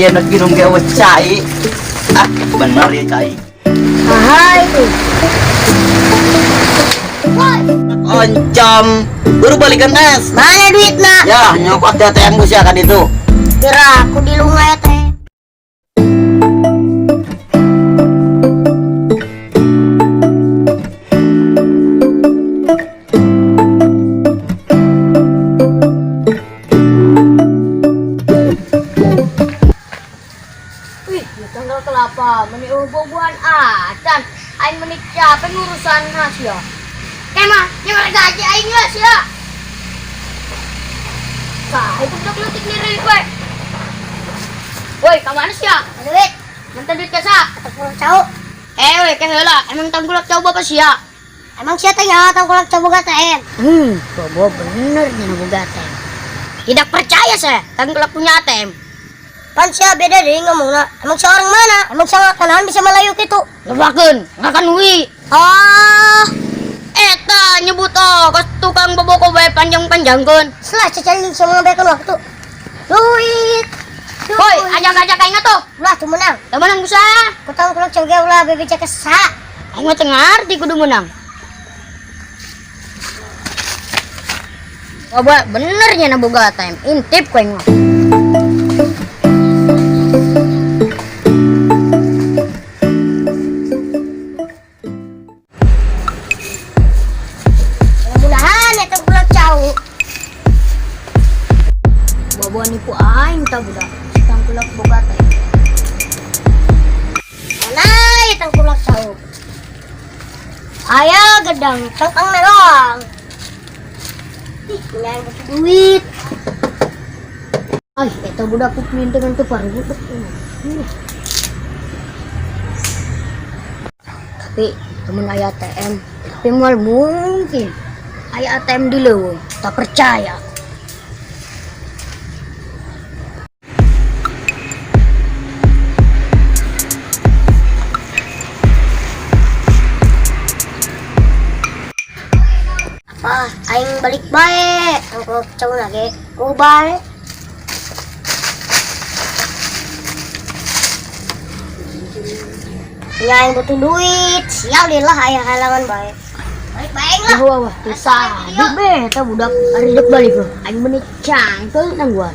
Aing ieu nek minum ge eueuh cai. Ah, bener ya cai. Saha itu? Woi, Oncom, baru balikan es. mana duitna? Ya, nyokot di ATM ku sia kan itu. Kira aku di lunga teh. Wih, ya tanggal kelapa, meni boboan acan. Aing meni capek ngurusan sia. Kemah, nyamar gaji aing lah sia. Sah, itu budak leutik nih we. Woi, ka mana sia? Duit, Minta duit ka sa? tangkulak cau. Eh, weh, ke heula. Emang tangkulak cau bapak sia? Emang siapa tanya tangkulak cau boga ATM? Bobo bener nya boga ATM. Tidak percaya saya, tangkulak punya ATM. Pan sia beda deh ngomongna. Emang sia orang mana? Emang sia kenalan bisa Melayu gitu? Lebakeun, ngakan wi. Oh, Eta nyebut oh, ke tukang boboko bae panjang-panjangkeun. setelah cecalin sama ngabekan waktu. Duit. Duit. Woi, ajak-ajak aing atuh. Ulah tuh menang. Teu menang bisa. Ku tangkulak cau ge ulah bebeja ke sa. Aing mah teu ngarti kudu menang. Bobo bener nya na boga ATM. Intip ku aing mah. Mudah-mudahan ya tangkulak cau. Bobo nipu aing tah budak. Si tangkulak boga ATM. Mana ya tangkulak cau? Aya gedang. Cangkang na doang. Ih, yang butuh duit. Ay, eta budak ku pelintingan teu parugut. Tapi temen aya ATM, tapi moal mungkin. Aya ATM di leuweung, tak percaya. Apa? Aing balik bae. Tangkulak cau lagi. Oh bae. Ya aing butuh duit. Sial deh lah ayah halangan bae. Balik bae lah. Wah, wah, susah. Be, eta budak ari dek balik loh. Aing beuni cangkeul nangguan.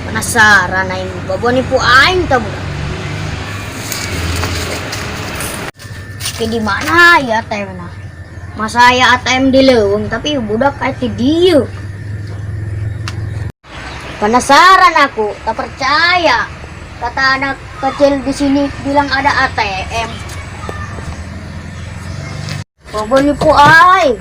Penasaran aing, bobo nipu aing tah budak. Tapi di mana ya ATM na? Masa aya ATM di leuweung tapi budak aya ti dieu. Penasaran aku, tak percaya. Kata anak kecil di sini bilang ada ATM. Bobo nipu aing.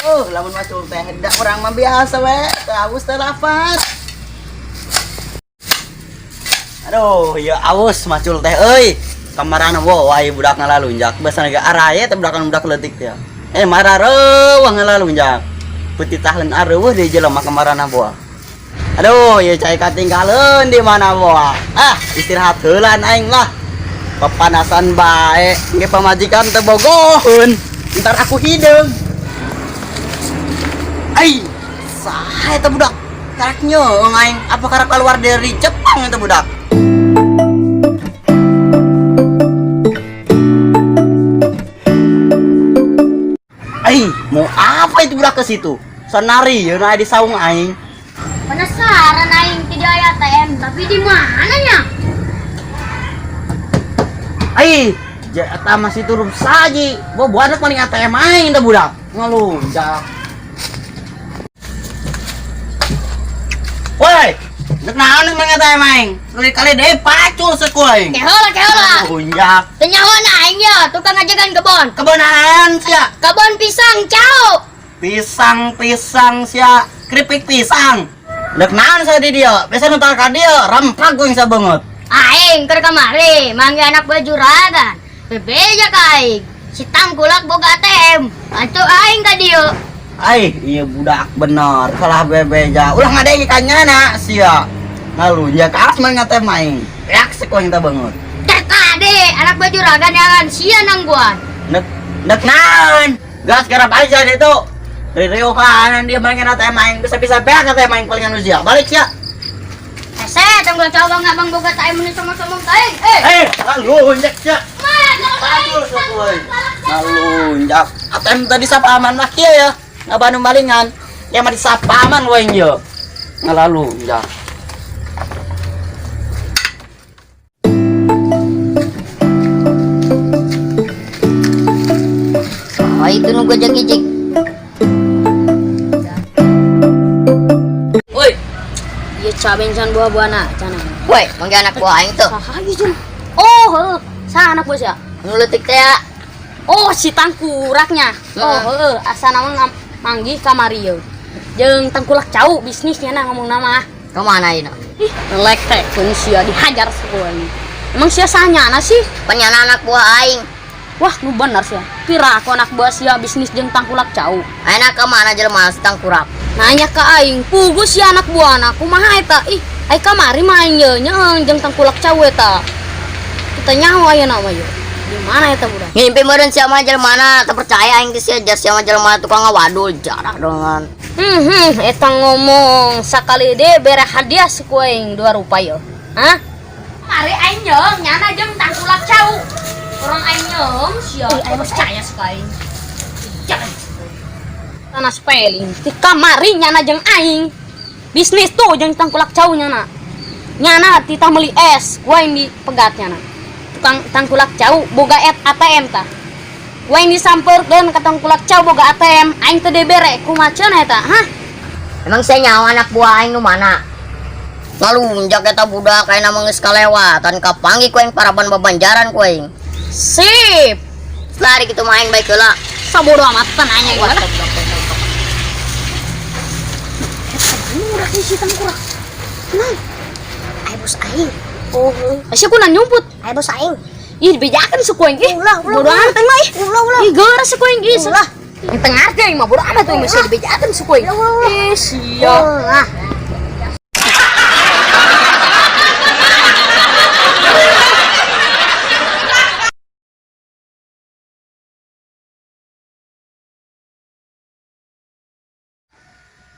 Oh, lamun macul teh hendak urang mah biasa we, teu aus teu lafat. Aduh, ya aus macul teh euy. Kamarana wo wae budak ngalalunjak, basana ge araye teh budak budak leutik teh. Eh marareuweuh ngalalunjak. Peuti taheun areuweuh deui jelema kamarana boa. Aduh, ya cai katinggaleun di mana boa. Ah, istirahat heula aing lah. Pepanasan bae, ge pamajikan teu bogoheun. Ntar aku hideung. Ai, saha eta budak? Karaknya aing, apa karak keluar dari Jepang eta budak? Ai, mau apa itu budak ke situ? Sanari ya di saung aing. Penasaran aing tidak aya ATM, tapi di mananya? Ai, eta masih turun saji. Bo anak maling ATM aing eta budak. Ngalunjak. Woi, dek naon maling ATM aing? Kali-kali deh pacul seku aing. Kehola, kehola. Ngalunjak. Teu nyahoan aing ya, tukang ngajagan kebon. Kebonan sia. Kebon pisang, cao. Pisang-pisang sia, keripik pisang. Dek naon saya di dia? Biasa nutar ka dia, rempag gue sabeungeut. Aing keur kamari, mangga anak baju juragan. Bebeja ka aing. Si tangkulak boga ATM. Atuh aing ka dieu. Ai, iya budak bener. Salah bebeja. Ulah ngadenge ka nyana sia. Ngalunjak alas maling ATM aing. Reak sek aing teh beungeut. Tadi anak baju juragan jangan sia nangguan. Nek nek naon? Gas garap aja itu. Rireuhan dia main ATM aing bisa-bisa beak ATM aing palingan sia. Balik sia. Hese, tanggal cawa nggak bang boga tak meni sama-sama aing. Eh. Eh, ngalunjak sia. Pacul sok euy. Ngalunjak. ATM tadi sapaman mah kieu ya. Ngabanu malingan. Ya mah disapaman we ieu. Ngalalunjak. Oh, itu nu gojek ijik. Woi. Ieu cabencan buah-buahna cana. Woi, mangga anak buah aing tuh. Saha ieu cenah? Oh, heuh. Saha anak buah sia? Nu leutik teh ya. Oh, si tangkuraknya. Oh, heuh, asana mah manggih kamari ieu. Jeung tangkulak cau bisnisnya nah ngomong nama. Kemana ini? Ih, lek kun sia dihajar sekolah. Emang sia sahnyana sih? Penyana anak buah aing. Wah, nu bener sia. Pira aku anak buah sia bisnis jeung tangkulak cau. Ayeuna kemana jelema tangkurak? Nanya ke aing, pugu sia anak buahna kumaha eta? Ih, ai kamari mah aing ye nyeeng jeung tangkulak cau eta. Kita nyaho ayeuna mah ye. Di mana eta budak? Ngimpi meureun sia mah jelema teu percaya aing teh sia jar sia mah jelema tukang ngawadul jarah dongan. Eta ngomong sakali deh bere hadiah si ku aing dua rupa ye. Hah? Mari aing nyeung nyana jeung tangkulak cau. Orang aing nyeung sia aing percaya si aing. Jangan. Tanah spelling di kamari nyana jeung aing. Bisnis tuh jeung tangkulak cau nyana. Nyana titah meuli es, ku aing dipegat nyana. Tukang tangkulak cau boga et ATM tah. Ku aing disampeurkeun ka tangkulak cau boga ATM, aing teu dibere kumaha cenah eta, hah? Emang sia nyaho anak buah aing nu mana? Ngalunjak eta budak ayeuna mah geus kalewatan kapanggih ku aing paraban babanjaran ku aing. Sip. Lari kitu mah aing baik heula. Sabodo amat nanya gua lah. Murah sih tangkurak. Nah. Ai bos aing. Oh, sia kuna nyumput. Ai bos aing. Ih, dibejakeun si ku aing. Ih, Ulah, ulah, bodo amat teh mah ih. Ulah, ulah. Ih, geura si ku aing ih. Ulah. Yang tengah teh mah bodo amat tuh masih dibejakeun si ku aing. Ulah, ulah, ulah. Ih, sia. Ulah.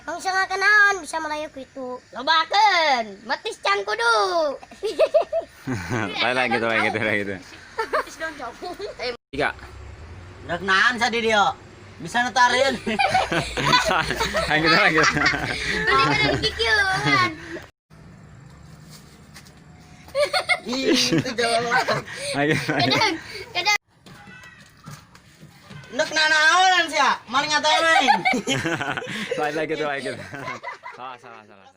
Emang bisa nggak kenaon bisa melayu gitu. Lobakeun, metis can kudu. Lain gitu, lain gitu, lain gitu. Tiga. Rek nahan sa di dia. Bisa netarin. Lain gitu, lain gitu. Bener-bener kikieuan. Ih, itu jelas. Lain gitu, lain gitu. Kadang, kadang. Ndek nanaonan sia, maling ATM aing. Lain gitu, lain gitu. Salah, salah, salah.